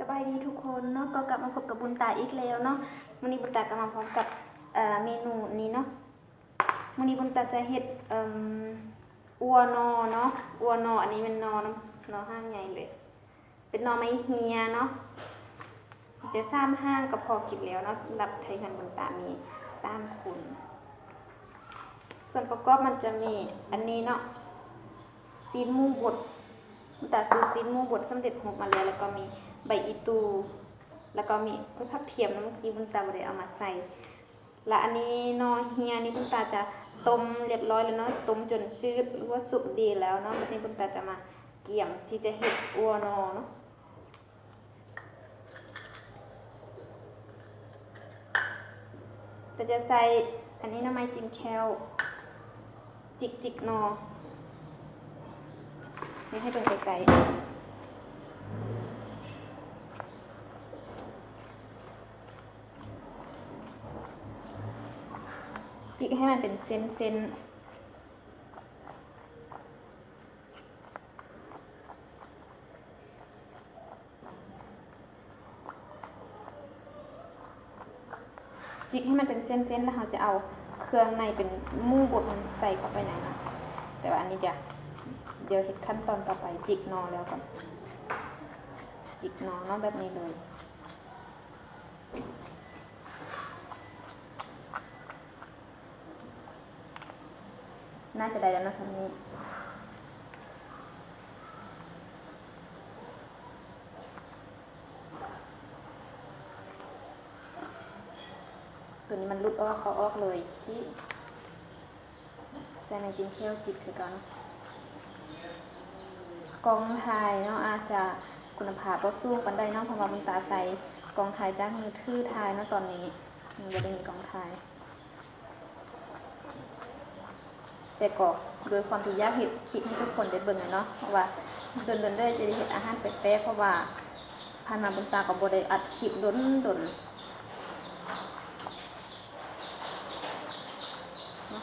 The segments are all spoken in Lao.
ສະບາຍດີທຸກຄົນເນາະ ກໍກັບມາພົບກັບບຸນຕາອີກແລ້ວເນາະ. ມື້ນີ້ບຸນຕາກໍມາພ້ອມກັບ ເອີ ເມນູນີ້ເນາະ. ມື້ນີ້ບຸນຕາຈະເຮັດ ເອີ່ມ ອົ່ວໜໍ່ເນາະ, ອົ່ວໜໍ່ ອັນນີ້ແມ່ນໜໍ່ນຳ ໜໍ່ຮາກໃຫຍ່ເລີຍ ເປັນໜໍ່ໄມ້ເຮຍເນາະ. ແຕ່ສາມຮາກກໍພໍກິນແລ້ວເນາະ ສຳລັບໄທເຮືອນບຸນຕາມີສາມຄົນ. ສ່ວນປະກອບມັນຈະມີອັນນີ້ເນາະ ຊີ້ນໝູບົດ ບຸນຕາຊື້ຊີ້ນໝູບົດສຳເລັດຮູບມາແລ້ວ ແລ້ວກໍມີໃບອີ່ຕູ່ ແລ້ວກໍມີ ໂອ້ຍ ຜັກທຽມນະ ເມື່ອກີ້ບຸນຕາບໍ່ໄດ້ເອົາມາໃສ່. ລະອັນນີ້ໜໍ່ເຮຍນີ້ບຸນຕາຈະຕົ້ມລຽບຮ້ອຍແລ້ວເນາະ ຕົ້ມຈົນຈືດ ຫຼືວ່າສຸກດີແລ້ວເນາະ. ບັດນີ້ບຸນຕາຈະມາກຽມທີ່ຈະເຮັດອົ່ວໜໍ່ເນາະ. ຈະ ຈະໃສ່ອັນນີ້ໜໍ່ໄມ້ຈິ້ມແຂ້ວ ຈິກ ຈິກໜໍ່ ນີ້ໃຫ້ເບິ່ງໃກ້ໆ ຈິກໃຫ້ມັນເປັນເສັ້ນໆ. ຈິກໃຫ້ມັນເປັນເສັ້ນໆ ແລ້ວເຮົາຈະເອົາເຄື່ອງໃນເປັນໝູບົດຫັ້ນໃສ່ເຂົ້າໄປໃນນັ້ນ. ແຕ່ວ່າອັນນີ້ຈະ ດຽວເຮັດຂັ້ນຕອນຕໍ່ໄປ ຈິກໜໍ່ແລ້ວກ່ອນ ຈິກໜໍ່ເນາະ ແບບນີ້ເລີຍ. ໜ້າຈະໄດ້ແລ້ວເນາະ ສ່ຳນີ້. ໂຕນີ້ມັນຫຼຸດອອກ ເອົາອອກເລີຍ ຂີ້ ໃສ່ໄມ້ຈິ້ມແຂ້ວຈິກຄືເກົ່າເນາະ. ກ້ອງຖ່າຍເນາະ ອາດຈະຄຸນນະພາບບໍ່ສູງປານໃດເນາະ ເພາະວ່າບຸນຕາໃຊ້ກ້ອງຖ່າຍຈາກມືຖືຖ່າຍເນາະ ຕອນນີ້ຍັງບໍ່ໄດ້ມີກ້ອງຖ່າຍ. ແຕ່ກໍດ້ວຍຄວາມທີ່ຢາກເຮັດຄລິບໃຫ້ທຸກຄົນໄດ້ເບິ່ງແຫຼະເນາະ ເພາະວ່າດົນໆ ໄດ້ຈະໄດ້ເຮັດອາຫານແປກໆ ເພາະວ່າຜ່ານມາບຸນຕາກໍບໍ່ໄດ້ອັດຄລິບດົນໆ ເນາະ.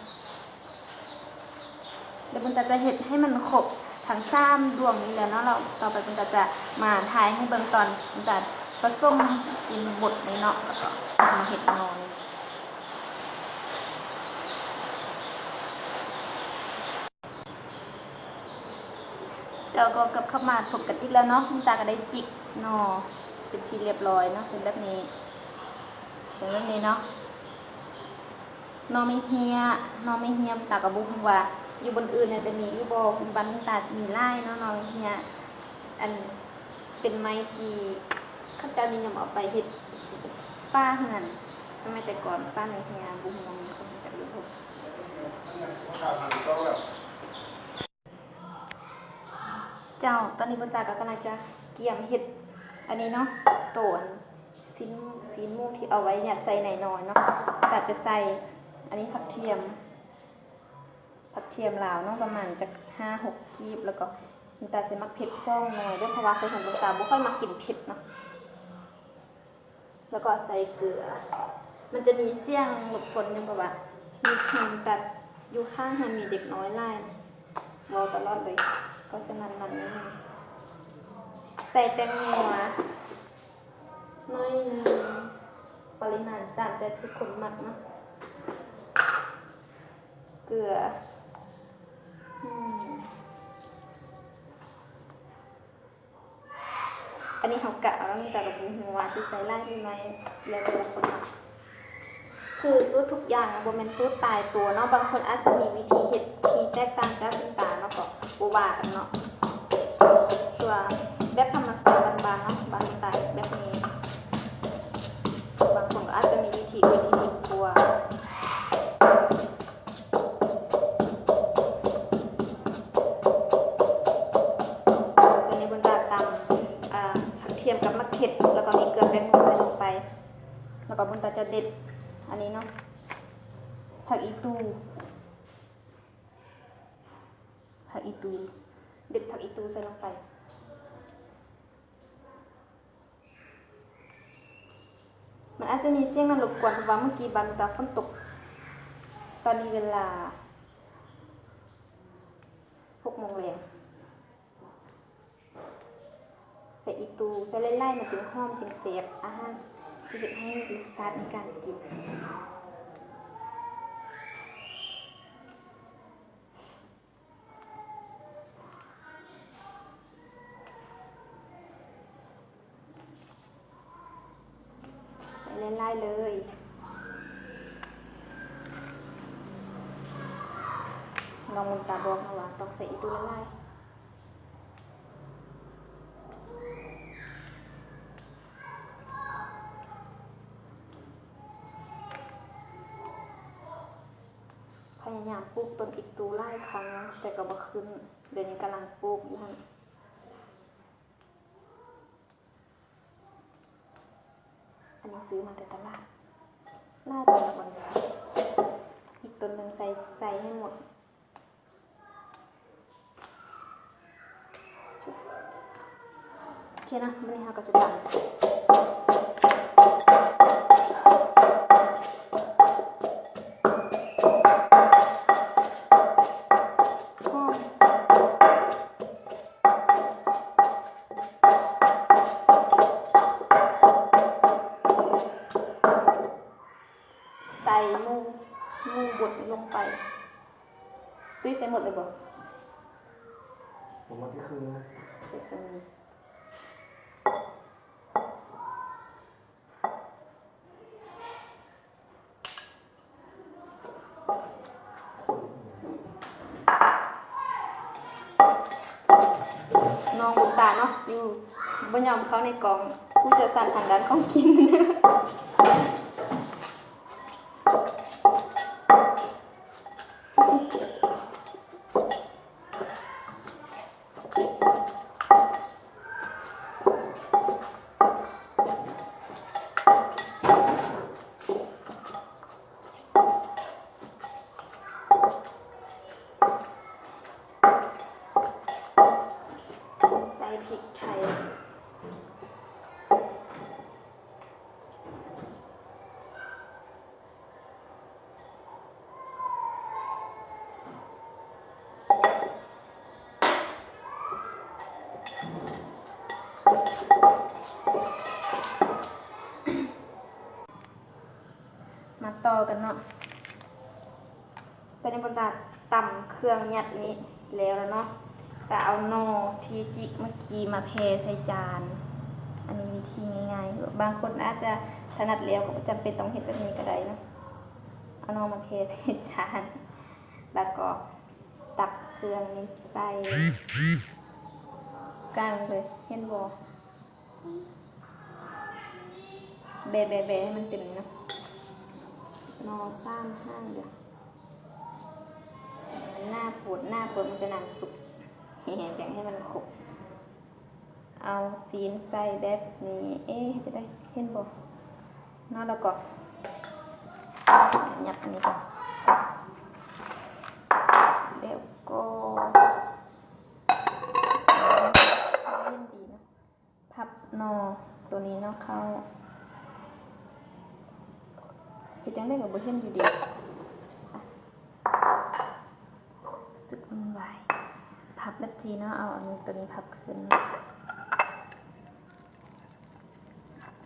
ແລ້ວບຸນຕາຈະເຮັດໃຫ້ມັນຄົບທັງສາມດວງນີ້ແຫຼະເນາະ ແລ້ວຕໍ່ໄປບຸນຕາຈະມາຖ່າຍໃຫ້ເບິ່ງຕອນບຸນຕາປະສົມຊີ້ນບົດນີ້ເນາະ ແລ້ວກໍມາເຮັດໜໍ່ນີ້. ເຈົ້າ ກໍກັບເຂົ້າມາພົບກັນອີກແລ້ວເນາະ ບຸນຕາກໍໄດ້ຈິກໜໍ່ເປັນທີ່ລຽບຮ້ອຍເນາະ ເປັນແບບນີ້ ເປັນແບບນີ້ເນາະ. ໜໍ່ໄມ້ເຮຍ ໜໍ່ໄມ້ເຮຍ ຕາກໍບໍ່ຮູ້ວ່າຢູ່ບ່ອນອື່ນນະຈະມີຫຼືບໍ່ ຢູ່ບ້ານຕາມີຫຼາຍເນາະ ໜໍ່ໄມ້ເຮຍ ອັນ ເປັນໄມ້ທີ່ເຂົາເຈົ້ານິຍົມເອົາໄປເຮັດຝາເຮືອນ ສະໄໝແຕ່ກ່ອນ ຝາໄມ້ເຮຍ ບໍ່ຮູ້ວ່າມີຄົນຮູ້ຈັກຫຼືບໍ່. ເຈົ້າ ຕອນນີ້ບຸນຕາກໍກຳລັງຈະກຽມເຮັດອັນນີ້ເນາະ ໂຕອັນຊີ້ນ ຊີ້ນໝູທີ່ເອົາໄວ້ຍັດໃສ່ໃນໜໍ່ເນາະ. ຕາຈະໃສ່ອັນນີ້ຜັກທຽມ ຜັກທຽມລາວເນາະ ປະມານຈັກຫ້າຫົກກີບ ແລ້ວກໍຕາໃສ່ໝາກເຜັດສອງໜ່ວຍເດີ້ ເພາະວ່າຄົນຂອງບຸນຕາບໍ່ຄ່ອຍມັກກິນເຜັດເນາະ. ແລ້ວກໍໃສ່ເກືອ ມັນຈະມີສຽງລົບກວນຢູ່ ເພາະວ່າມີເຮືອນກັດຢູ່ຂ້າງເຮືອນ ມີເດັກນ້ອຍຫຼາຍ ເວົ້າຕະຫຼອດເລີຍ ເພາະສະນັ້ນມັນ ໃສ່ແປ້ງນົວໜ້ອຍໜຶ່ງ ປະລິມານຕາມແຕ່ທຸກຄົນມັກເນາະ ເກືອ ອືມ. ອັນນີ້ເຮົາກະເອົາເນາະ ແຕ່ກໍບໍ່ຮູ້ວ່າຊິໃສ່ຫຼາຍຫຼືໜ້ອຍ ແລ້ວແຕ່ລະຄົນເນາະ ຄືສູດທຸກຢ່າງບໍ່ແມ່ນສູດຕາຍຕົວເນາະ ບາງຄົນອາດຈະມີວິທີເຮັດທີ່ແຕກຕ່າງຈາກບຸນຕາເນາະ ກໍບໍ່ວ່າກັນເນາະ ຄືວ່າແບບທຳມະດາບ້ານໆເນາະ ບ້ານຕາຍແບບນີ້ ບາງຄົນກໍອາດຈະມີວິທີອື່ນທີ່ດີກວ່າ. ຕອນນີ້ບຸນຕາຕຳ ເອີ ຜັກທຽມກັບໝາກເຜັດ ແລ້ວກໍມີເກືອແປ້ງນົວໃສ່ລົງໄປ ແລ້ວກໍບຸນຕາຈະເດັດອັນນີ້ເນາະ ຜັກອີ່ຕູ່ ຜັກອີ່ຕູ່ ເດັດຜັກອີ່ຕູ່ໃສ່ລົງໄປ. ມັນອາດຈະມີສຽງນັ້ນລົບກວນ ເພາະວ່າມື້ກີ້ບ້ານຕາຝົນຕົກ. ຕອນນີ້ເວລາຫົກໂມງແລງ. ໃສ່ອີ່ຕູ ໃສ່ຫຼາຍໆ ມັນຈຶ່ງຫອມ ຈຶ່ງແຊບ ອາຫານຈະເຮັດໃຫ້ມີລົດຊາດໃນການກິນ. ໃສ່ຫຼາຍໆ ເລີຍ. ນ້ອງມຸນຕາບອກເນາະວ່າຕ້ອງໃສ່ອີ່ຕູຫຼາຍໆ. ພະຍາຍາມປູກຕົ້ນອີ່ຕູຫຼາຍຄັ້ງ ແຕ່ກໍບໍ່ຂຶ້ນ. ດຽວນີ້ກຳລັງປູກຢູ່ຫັ້ນ. ອັນນີ້ຊື້ມາແຕ່ຕະຫຼາດ ຫຼາຍປານນັ້ນ. ອີກຕົ້ນໜຶ່ງໃສ່ ໃສ່ໃຫ້ໝົດ. ໂອເຄນະ ບາດນີ້ເຮົາກໍຈະຕຳ ຫອມ. ໃສ່ໝູ ໝູບົດລົງໄປ. ຕຸ້ຍໃສ່ໝົດເລີຍບໍ່? ບໍ່ໝົດ ໃສ່ເຄິ່ງໜຶ່ງ ໃສ່ເຄິ່ງໜຶ່ງ. ນ້ອງບຸນຕາເນາະ ຢູ່ ບໍ່ຍອມເຂົ້າໃນກ້ອງ ຜູ້ຊ່ຽວຊານທາງດ້ານຂອງກິນ. ໃສ່ພິກໄທ. ມາຕໍ່ກັນເນາະ. ຕອນນີ້ບຸນຕາຕຳເຄື່ອງຍັດນີ້ແລ້ວແລ້ວເນາະ, ກະເອົາໜໍ່ທີ່ຈິກເມື່ອກີ້ມາແຜ່ໃສ່ຈານ. ອັນນີ້ວິທີງ່າຍໆ, ບາງຄົນອາດຈະຖະໜັດແລ້ວກໍບໍ່ຈຳເປັນຕ້ອງເຮັດແບບນີ້ກໍໄດ້ເນາະ. ເອົາໜໍ່ມາແຜ່ໃສ່ຈານ ແລ້ວກໍຕັກເຄື່ອງນີ້ໃສ່ ກາງເລີຍ ເຫັນບໍ່? ແບະໆໆ ໃຫ້ມັນເຕັມເນາະ. ໜໍ່ສາມຫ້າງເດີ ໜ້າໂພດ ໜ້າໂພດ ມັນຈະໜ້າສຸກ. ຢາກໃຫ້ມັນຄົບ ເອົາຊີ້ນໃສ່ແບບນີ້. ເອ ເຮັດຈັ່ງໃດ ເຫັນບໍ່ເນາະ? ແລ້ວກໍຫຍັບອັນນີ້ກ່ອນ ແລ້ວກໍ ເຫັນດີເນາະ. ພັບໜໍ່ໂຕນີ້ເນາະເຂົ້າ. ເຮັດຈັ່ງໃດກໍບໍ່ເຫັນຢູ່ດີ. ອະ ຮູ້ສຶກວຸ່ນວາຍ. ພັບແບບຊີ້ເນາະ, ເອົາອັນໂຕນີ້ພັບຂຶ້ນ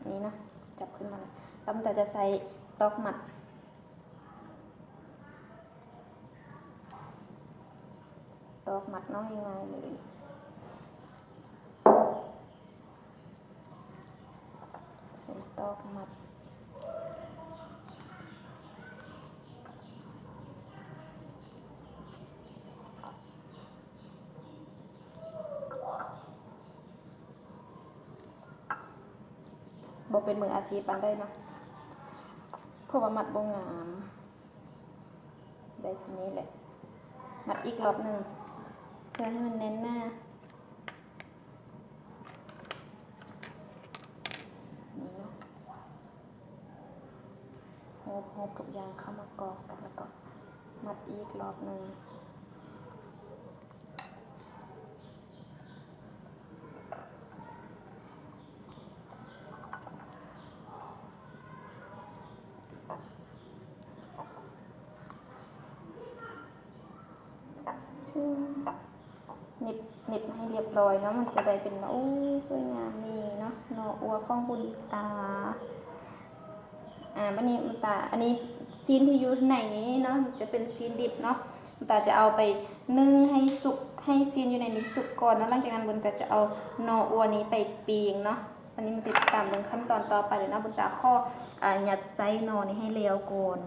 ນີ້ເນາະ, ຈັບຂຶ້ນມາ ແລ້ວມັນກໍຈະໃສ່ຕອກມັດ. ຕອກມັດເນາະ ງ່າຍໆເລີຍ. ໃສ່ຕອກມັດ ບໍ່ເປັນມືອາຊີບປານໃດເນາະ ເພາະວ່າມັດບໍ່ງາມ. ໄດ້ສ່ຳນີ້ແຫຼະ ມັດອີກລອບໜຶ່ງ ເພື່ອໃຫ້ມັນແໜ້ນໜາ. ນີ້ເນາະ ໂຮບໆ ທຸກຢ່າງເຂົ້າມາກອງກັນ ແລ້ວກໍມັດອີກລອບໜຶ່ງ. ນິບ ເລັບໃຫ້ລຽບລ້ອຍເນາະ ມັນຈະໄດ້ເປັນ ໂອ້ຍ ສວຍງາມນີ້ເນາະ ໜໍ່ອົ່ວຂອງບຸນຕາ. ອາ ບັດນີ້ບຸນຕາ ອັນນີ້ຊີ້ນທີ່ຢູ່ໃນນີ້ເນາະ ຈະເປັນຊີ້ນດິບເນາະ ບຸນຕາຈະເອົາໄປໜຶ້ງໃຫ້ສຸກ ໃຫ້ຊີ້ນຢູ່ໃນນີ້ສຸກກ່ອນເນາະ ຫຼັງຈາກນັ້ນບຸນຕາຈະເອົາໜໍ່ອົ່ວນີ້ໄປປີ້ງເນາະ. ບັດນີ້ມາຕິດຕາມເບິ່ງຂັ້ນຕອນຕໍ່ໄປເລີຍເນາະ ບຸນຕາຂໍ ອາ ຍັດໄສ້ໜໍ່ນີ້ໃຫ້ແລ້ວກ່ອນ.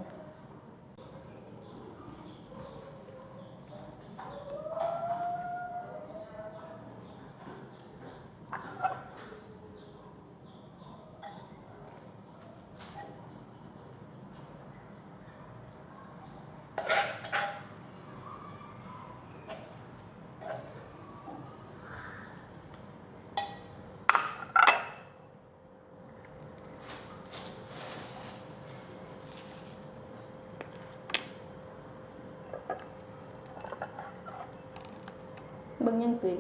ເບິ່ງຫຍັງຕຸ້ຍ?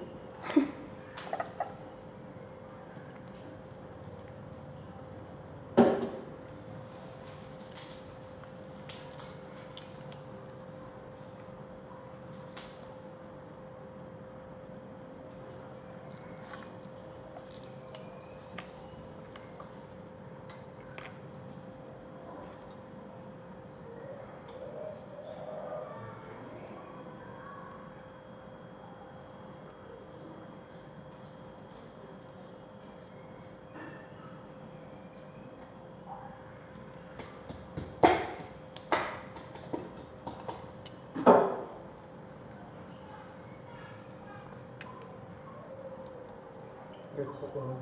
ໄດ້ຄົບແລ້ວເນາະ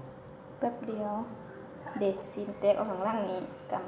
ແປັບດຽວ ເດະ ຊີ້ນແຕກອອກທາງຫຼັງນີ້ ກຳ.